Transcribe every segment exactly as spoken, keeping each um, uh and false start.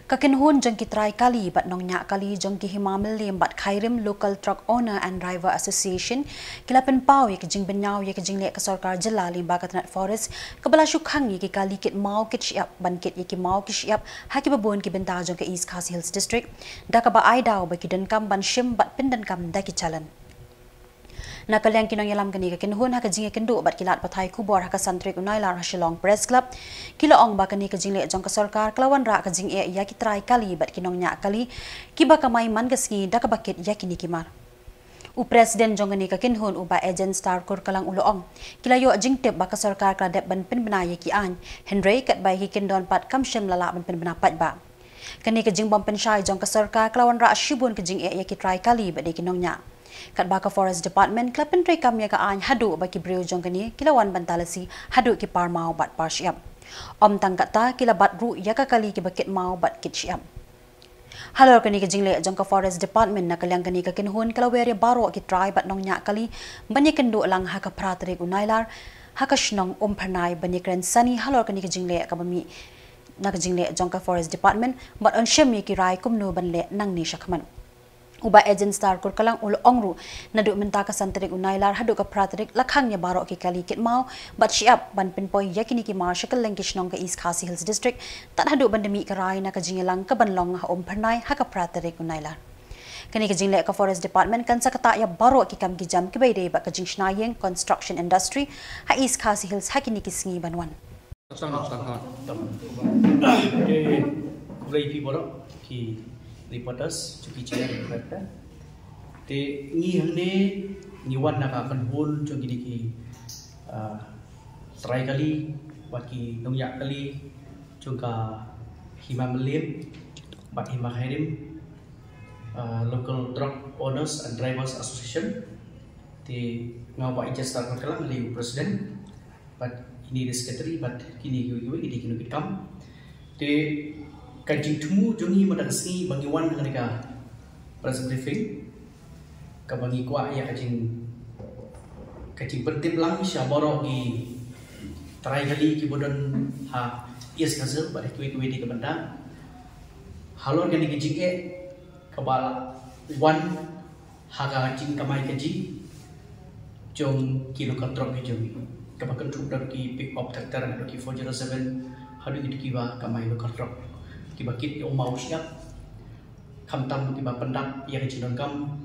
Ka kynhun jong ki trai kali bad nongñiah kali jong ki Hima Mylliem bad Khyrim Local Truck Owner and Driver Association ki la pynpaw ïa ka jingbynñiaw ïa ka jingleh ka sorkar jylla lyngba ka tnat Forest, kaba la shu khang ïa ki kali kit maw kit shyiap ban kit ïa ki maw ki shyiap ha kiba bun ki bynta jong ka East Khasi Hills District, da kaba ai daw ba ki donkam ban shim bad pyndonkam da ki challan. Na ka liang ki nongïalam kane ka kynhun ha ka jingïakynduh bad ki lad pathai khubor ha ka San Tarik u Nailar ha Shillong Press Club, ki la ong ba kane ka jingleh jong ka sorkar ka la wanrah ka jingeh ïa ki trai kali bad ki nongñiah kali kiba kamai man ka sngi da kaba kit ïa kine ki mar. U President jong kane ka kynhun, u Bah Ejen Star Kurkalang, u la ong, ki la ïoh jingtip ba ka sorkar ka la dep ban pynbna ïa ki aiñ, hynrei katba ïa ki kyndon pat kam shym la lah ban pynbna paidbah. Kane ka jingbym pynshai jong ka sorkar ka la wanrah shibun ka jingeh ïa ki trai kali bad ïa ki nongñiah. Katba ka Forest Department ka la pyntreikam ïa ka aiñ haduh ba ki briew jong kane ki la wan ban talasi haduh ki par maw bad par shyiap. Ym tang katta, ki la bat ruh ïa ka kali kiba kit maw bad kit shyiap. Halor kane ka jingleh jong ka Forest Department, na ka liang kane ka kynhun ka la wer ïa baroh ki trai bad nongñiah kali ban ïakynduh lang ha ka phra tarik u Nailar ha ka shnong Umphyrnai ban ïakren sani halor kane ka jingleh kaba mih na ka jingleh jong ka Forest Department bad yn shim ïa ki rai kumno ban leh nangne shakhmat. U Bah Ejen Star Kurkalang u la ong ruh, naduh mynta ka San Tarik u Nailar haduh ka phra tarik la khang ïa baroh ki kali kit maw bad shyiap ban pynpoi ïa kine ki mar sha kylleng ki shnong ka East Khasi Hills District, tad haduh ban da mih ka rai na ka jingïalang kaban long ha Umphyrnai ha ka phra tarik u Nailar. Kane ka jingleh ka Forest Department kan sa ktah ïa baroh ki kam ki jam kiba ïadei bad ka jingshna ïing, construction industry, ha East Khasi Hills ha kine ki sngi ban wan. Tang, tang, tang. Te, khublei phi baroh ki reporters, jong ki channel reporter. Te ngi hangne ngi wan na ka kynhun jong kine ki, ah, trai kali bad ki nongñiah kali jong ka Hima Mylliem bad Hima Khyrim, ah, Local Truck Owners and Drivers Association. Te nga Bah Ejen Star Kurkalang, nga dei u president. Bad ine i secretary, bad kine kiwei kiwei ki dei ki nongkitkam. Te ka jingthmu jong ngi mynta ka sngi ba ngi wan ha kane ka press briefing, kaba ngi kwah ïa ka jing, ka jingpyntip lang sha baroh ki trai kali kiba don ha East Khasi Hills bad kiwei kiwei de ki bynta. Halor kane ka jingeh kaba la wan ha ka jingkamai kajih jong ki local truck ki jong ngi, kaba kynthup da ki pick up tractor, haduh ki four zero seven, haduh ki, kiba kamai local truck, kiba kit ïa u maw u shyiap, khamtam kiba pyndap ïa ka jingdonkam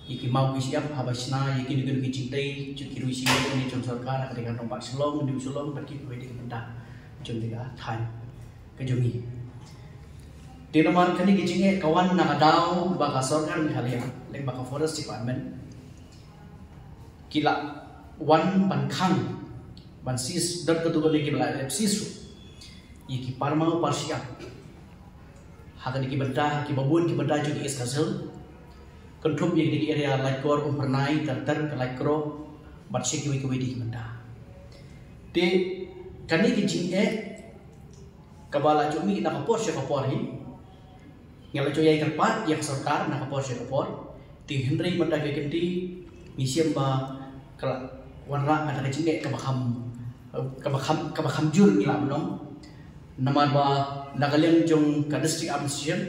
ïa ki maw ki shyiap, haba shna ïa kino kino ki jingtei jong ki rui sing, jong sorkar, ha ka dei ka nongbah Shillong, New Shillong bad kiwei de ki bynta jong ka thaiñ ka jong ngi. Te namar kane ka jingeh ka wan na ka daw ba ka sorkar Meghalaya lyngba ka Forest Department ki la wan ban khang, ban seize, don katto katne kiba la seize ruh ïa ki par maw par shyiap ha kine ki bynta, kiba bun ki bynta jong ka East Khasi Hills, kynthup ïa kine ki area Laitkor, Umphyrnai, ter ter ka Laitkor bad sha kiwei kiwei de ki bynta. Te kane ka jingeh kaba la ju mih na ka por sha ka por hi. Ngi la ju ïai kyrpad ïa ka sorkar na ka por sha ka por. Te hynrei mynta ka kynti ngi shem ba ka la wanrah kata ka jingeh kaba kham, kaba kham, kaba kham jur ngi lah ban ong. Namar ba na ka liang jong ka District Administration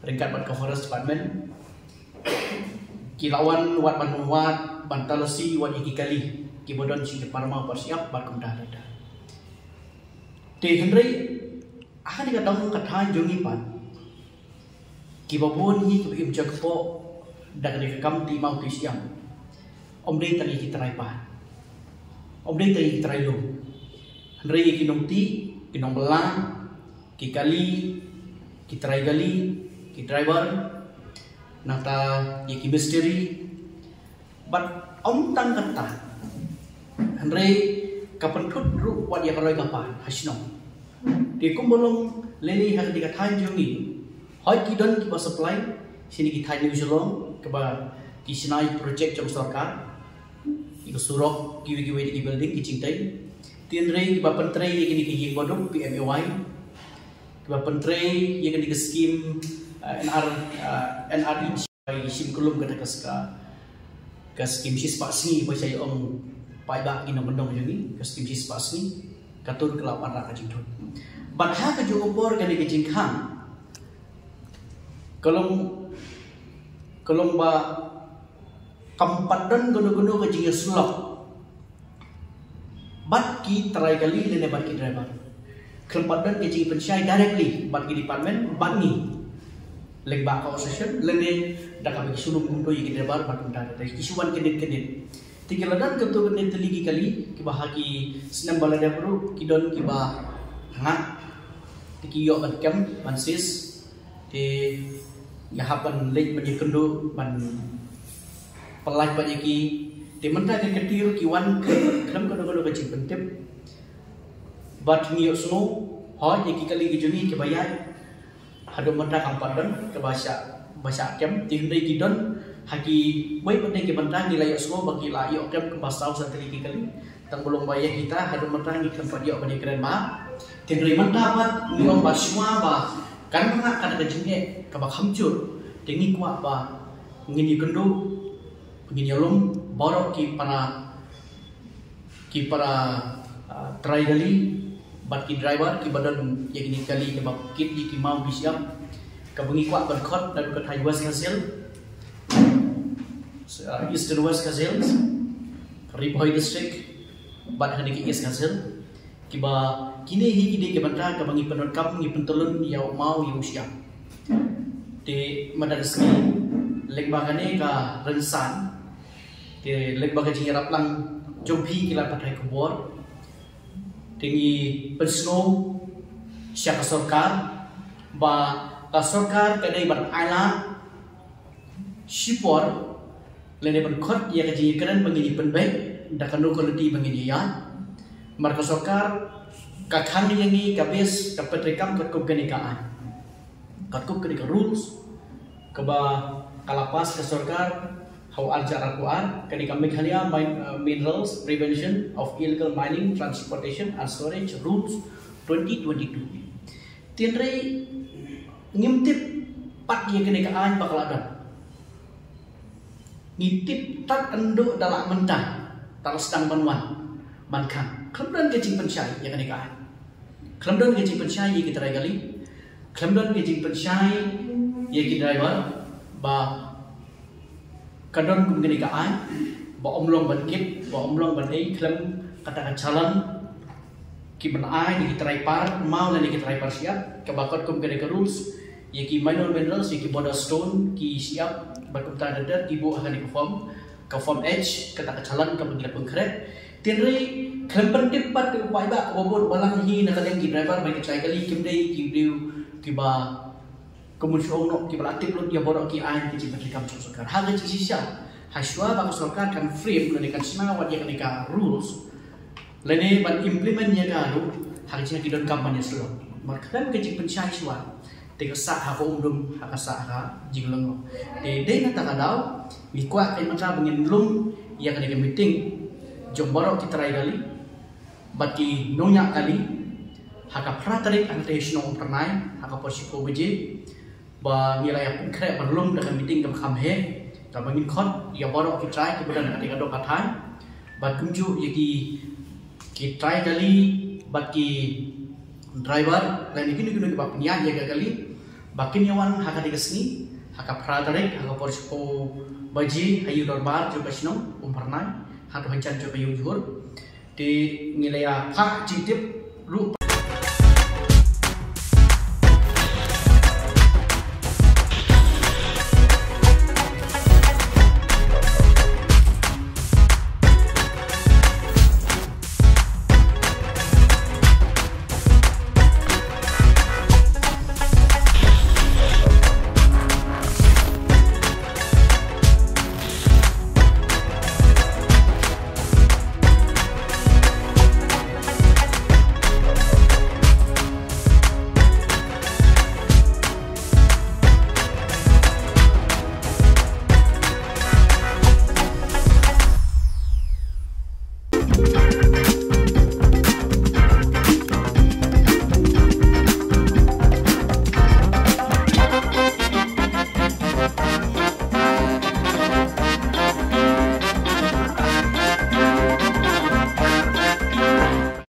ryngkat bad ka Forest Department ki la wan wat ban wad, ban talasi wat ïa ki kali kiba don shi ki par maw par shyiap bad kumta kumta. Te hynrei ha kane ka dong ka thaiñ jong ngi pat, kiba bun hi kiba im jingkpoh da kane ka kam tih maw tih shyiap. Ym dei tang ïa ki trai paid, ym dei tang ïa ki trai lum, hynrei ïa ki nongtih, ki nongbylla, ki kali, ki trai kali, ki driver, nangta ïa ki mistri. Bad ym tang kata, hynrei ka pynthut ruh wat ïa ka roi ka par ha shnong. Te kumba long lei lei ha kane ka thaiñ jong ngi, hooid ki don kiba supply sha kine ki thaiñ New Shillong, kaba ki shna ïa ki project jong sorkar, ïa ka surok, kiwei kiwei de ki building, ki jingtei. Te hynrei kiba pyntrei ïa kine ki ïing baduk, P M A Y, kiba pyntrei ïa kane ka skim, ah, N R, ah, N R E G Y, shim kyllum kata ka ska, ka skim shispah sngi, ba shai ong paidbah ki nongkyndong jong ngi, ka skim shispah sngi, ka tur ka la wanrah ka jingthut. Bad ha kajuh ka por kane ka jingkhang Ka long, ka long ba kam pat don kano kano ka jingïasyllok bad ki trai kali lane bad ki driver. Kam pat don ka jingpynshai directly bad ki department bad ngi, lyngba ka association lane da kaba ki shu lum kumto ïa ki driver bad kumta da ki shu wan kyndit kyndit. Te ki la don kumto kyndit tylli ki kali kiba ha ki snem ba la dep ruh ki don kiba hangat te ki ïoh ban kem ban sis. Te nga hap ban leit ban ïakynduh ban pynlait bad ïa ki. Te mynta ka kti ruh ki wan khlem kano kano ka jingpyntip. Bad ngi ïohsngew hooid ïa ki kali ki jong ngi kiba ïaid haduh mynta kam pat don kaba shah, ba shah kem. Te hynrei ki don ha kiwei pat de ki bynta ngi la ïohsngew ba ki la ïoh kem kumba saw san tylli ki kali. Tang ba long ba ïa kita haduh mynta ngi khlem pat ïoh ban ïakren bha. Te hynrei mynta pat ngi ong ba shuwa ba kan mih kata ka jingeh kaba kham jur, te ngi kwah ba ngin ïakynduh, ngin ïalum baroh ki para, ki para, ah, trai kali bad ki driver kiba don ïa kine ki kali kiba kit ïa ki maw ki shyiap, kaba ngi kwah ban khot naduh ka thaiñ West Khasi Hills, ah, Eastern West Khasi Hills, Ri Bhoi District bad hangne ki East Khasi Hills. Kiba kine hi ki dei ki bynta kaba ngi pyndonkam, ngi pyntyllun ïa u maw ïa u shyiap. Te mynta ka sngi lyngba kane ka rynsan, te lyngba ka jingïarap lang jong phi ki lad pathai khubor, te ngi pynsngew sha ka sorkar ba ka sorkar ka dei ban ailad shipor lane ban khot ïa ka jingïakren ba ngin ïa pynbeit da kano ka lynti ba ngin ïa ïaid. Namar ka sorkar ka khang ïa ngi ka base, ka pyntreikam katkum kane ka aiñ, katkum kane ka rules kaba ka la pass ka sorkar ha u ar hajar arphew ar, kane ka Meghalaya Min-, uh, Minerals Prevention of Illegal Mining, Transportation and Storage Rules twenty twenty-two. Te hynrei ngim tip pat ïa kane ka aiñ ba ka la don. Ngi tip tad haduh da la mynta, da la sdang ban wan ban khang. Khlem don ka jingpynshai ïa kane ka aiñ. Khlem don ka jingpynshai ïa ki trai kali. Khlem don ka jingpynshai ïa ki driver ba ka don kum kane ka aiñ ba ym long ban kit, ba ym long ban ei khlem kata ka challan kiban ai da ki trai par maw lane ki trai par shyiap, kaba katkum kane ka rules ïa ki minor minerals, ïa ki border stone, ki shyiap bad kumta ter ter ki buh ha kane ka form, ka form H, kata ka challan kaba ngi la pynkhreh. Te hynrei khlem pyntip pat da u paidbah, kaba bun balang hi na ka liang ki driver bad ki trai kali kim dei ki briew kiba, kumno shu ong noh, kiba la tip lut ïa baroh ki aiñ ki jingpyntreikam jong sorkar. Ha ka jingshisha, ha shuwa ba ka sorkar kan frame lane kan shna wat ïa kane ka rules lane ban implement ïa ka ruh, ha ka jingkynthoh ki donkam ban ïasyllok. Namar khlem ka jingpynshai shuwa, te ka sah ha ka umdum, ha ka sah ha ka jinglyngngoh. Te dei na kata ka daw ngi kwah ka mynta ba ngin lum ïa kane ka meeting jong baroh ki trai kali bad ki nongñiah kali ha ka phra tarik hangtei shnong Umphyrnai ha ka por shiphew baje, ba ngi la ïa pynkhreh ban lum da ka meeting kaba kham heh, kaba ngin khot ïa baroh ki trai kiba don ha katei ka doh ka thaiñ bad kumjuh ïa ki, ki trai kali bad ki driver lane kino kino kiba pynïaid ïa ka kali ba kin ïa wan ha katei ka sngi ha ka phra tarik ha ka por shiphew baje ha ïew dorbar jong ka shnong Umphyrnai, ha ka hajan jong ka ïew jhur. Te ngi la ïa phah jingtip ruh